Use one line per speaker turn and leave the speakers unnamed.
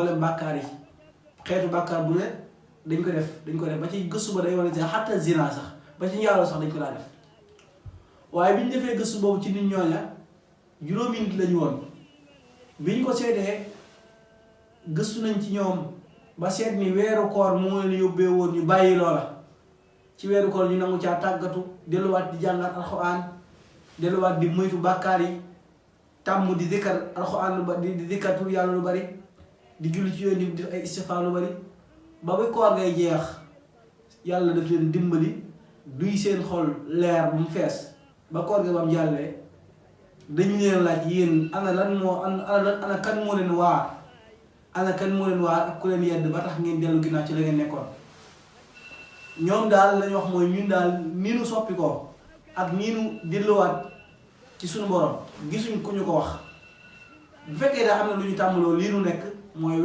mboolem bàkkaar yi xeetu bàkkaar bu ne dañ ko def ba ci gëstu ba day wane ci xatta zina sax ba ci njaaloo sax dañ ko daa def waaye bi ñu defee gëstu boobu ci nit ñooña juróomi nit lañu woon bi ñu ko seetee gëstu nañ ci ñoom ba seet ni weeru koor moo leen yóbbee woon ñu bàyyi loola ci weeru koor ñu nangu caa tàggatu delluwaat di jàngat alxuraan delluwaat di moytu bàkkaar yi tàmm di dikkar alxuraan lu bari di dikkar tur yàlla lu bari di julli ci yoon di def ay istifaar lu bari ba ba koor ngay jeex yàlla daf leen dimbali duy seen xol leer bu mu fees ba koor ga bam jàllee dañu leen laaj yéen ana kan moo leen waar ak ku leen yedd ba tax ngeen dellu ginnaaw ci la ngeen nekkoon ñoom daal lañu wax mooy ñun daal nii nu soppi ko ak nii nu delluwaat ci suñu borom gisuñ ku ñu ko wax bu fekkee daa am na lu ñu tàmmaloo lii nu nekk mooy